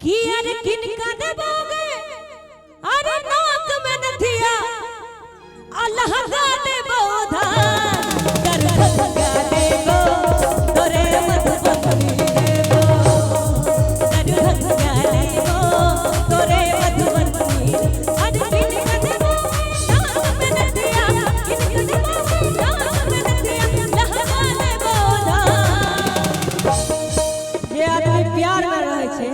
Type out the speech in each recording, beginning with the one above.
कि अरे किनका देबोगे अरे नाक में नथिया अल्लाह का देबो धान दरभंगा देबो तोरे मधुबनी देबो दरभंगा देबो तोरे मधुबनी अरे किनका देबो नाक में नथिया किनका देबो नाक में नथिया लहंगा देबो धान। जे आदमी प्यार में रहै छै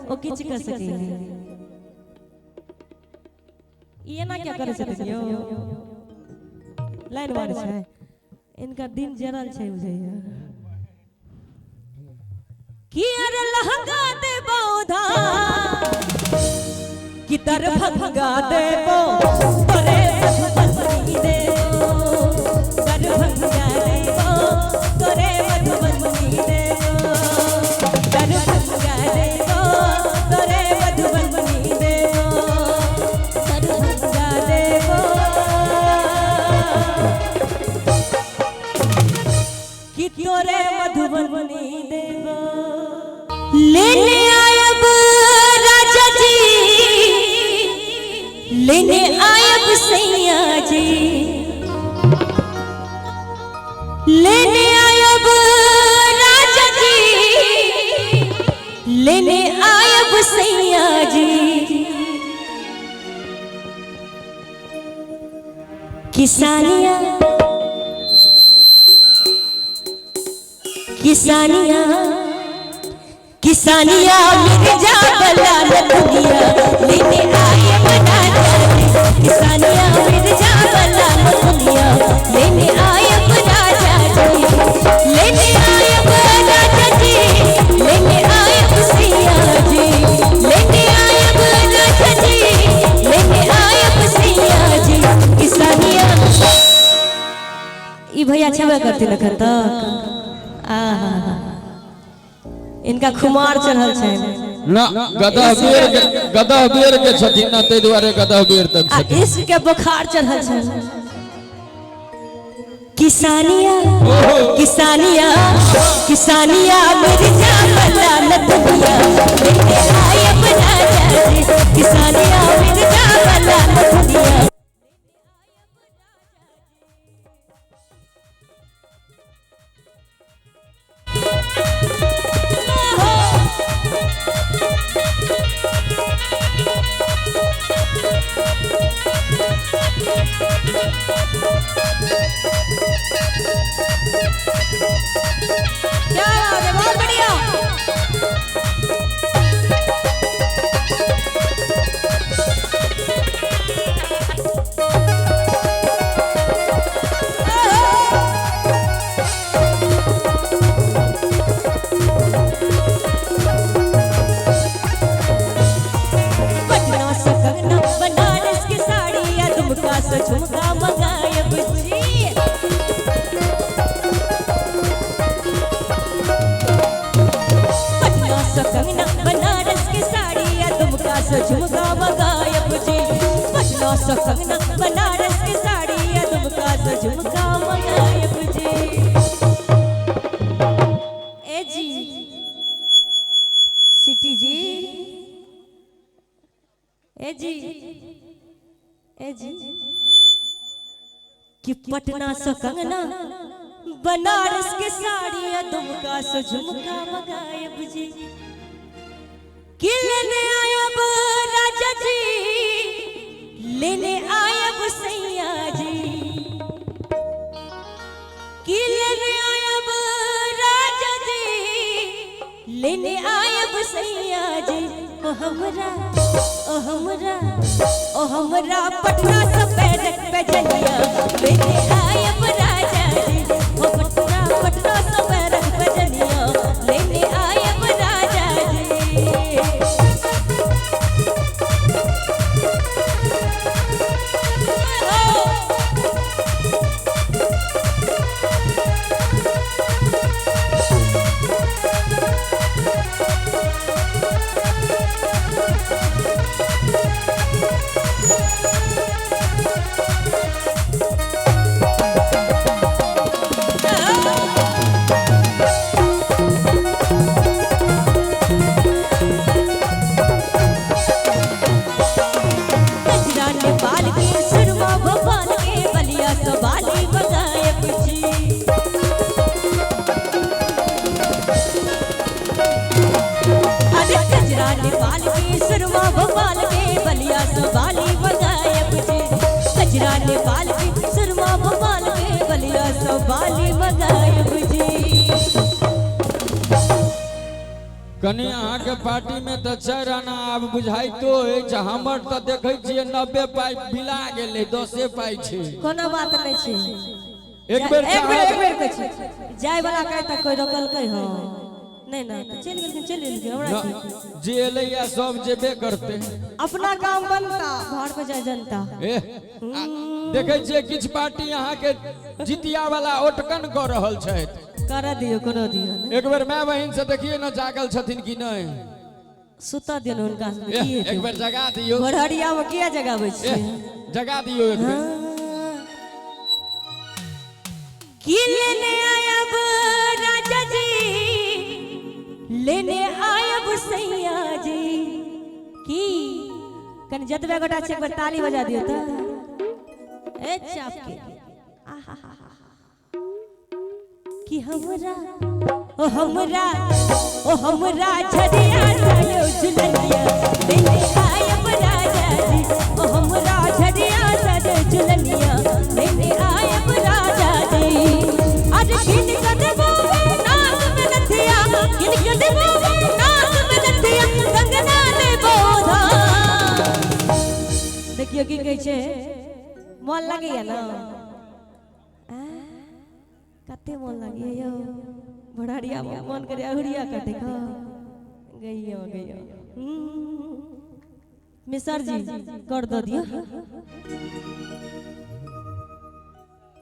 ओ किछु कर सकैए। ई एना क्या करै छथिन यौ? लाइन मारै छै इनका दिन जरल छै बुझैया कि अरे लहंगा देबो धान कि दरभंगा देबो तोरे मधुबनी देबो दरभंगा देबो तोरे मधुबनी देबो दरभंगा देबो तोरे मधुबनी देबो दरभंगा देबो कि तोरे मधुबनी देबो। लेने आयब राजा जी लेने आयब सैया जी लेने आयब राजा जी लेने आयब सैया जी। किसानिया किसानिया किसानिया मिर्जा बला दुनिया लेने आए राजा जी। किसानिया मिर्जा बला दुनिया लेने आए राजा जी लेने आए राजा जी लेने आए सैया जी लेने आए राजा जी लेने आए सैया जी। किसानिया ई भैया छेबे करथिन एखन तक। आहा इनका खुमार चढ़ल छनि ना गदह बेर के गदह बेर के छथिन ना ताहि दुआरे गदह बेर तक आ छथिन। इश्क के बुखार चढ़ल छनि। किसानिया किसानिया किसानिया मिर्जा बला दुनिया लेने आयब राजा जी। किसानिया मिर्जा बला दुनिया। क्या बात है, बहुत बढ़िया। पटना से कंगना बनारस की साड़ी या दुमका से झुमका मंगायब जी। पटना से कंगना बनारस की साड़ी या दुमका से झुमका मंगायब जी। पटना से कंगना बनारस की साड़ी या दुमका से झुमका मंगायब जी। ए जी सिटी जी ए जी ए जी कि पटना से कंगना बनारस के साड़ी या दुमका से झुमका मंगायब जी। कि लेने आयब राजा जी लेने आयब सैया जी कि लेने आयब राजा जी लेने आयब सैया जी। ओ हमरा ओ हमरा ओ हमरा पटना से पैरक पैजनिया लेने आयब राजा जी। ओ पटना पटना से पैरक पैजनिया लेने आयब राजा जी। कजरा नेपाल के सुरमा भोपाल के बलिया से बाली मंगायब जी। कजरा नेपाल के सुरमा भोपाल के बलिया से बाली मंगायब जी। कनि अहाँके पार्टी में तऽ 4 आना आब बुझाइतो अछि, हमर तऽ देखै छियै 90 पाइ बिला गेलै, 10 पाइ छै। कोनो बात नहि छै। एक बेर एक बेर एक बेर कहै छी, जाय वाला के तऽ कोइ रोकलकै? हँ नहि ने, तऽ चलि गेलखिन, चलि गेलखिन। हमरा की? जे एलैया सब जेबे करतै। अपना काम बनता, घर पे जाय जनता। एह, देखै छियै किछु पार्टी अहाँके जितिया वाला ओटकन कऽ रहल छथि। कर दियौ, कोनो दियौ ने। एक बेर माय बहिन से देखिए ने जागल छथिन कि नहि। सुतऽ दियौ ने हुनका सबके, एह, की हेतै? एक बेर जगा दियौ। भोरहरिया मे किया जगाबै छियै? एह, जगा दियौ एक बेर। की लेने आयब राजा जी, लेने आयब सैया जी। की कनि जतबे गोटा छै एक बेर ताली बजा दियौ तऽ। ए चाप के आहा, कि हमरा ओ हमरा ओ हमरा झरिया सायो झुलनिया लेने आयब राजा जी। ओ हमरा झरिया सायो झुलनिया लेने आयब राजा जी। अरे किन के देबो नाक में नथिया, किन के देबो नाक में नथिया, कंगना देबो धान। देखियौ की कहै छै, मोन लगैया ना? कते मोन लगैया यौ भोरहरिया मे, मोन करे अहुरिया काटे का गैयो गैयो। मिसर जी कर दो दियौ।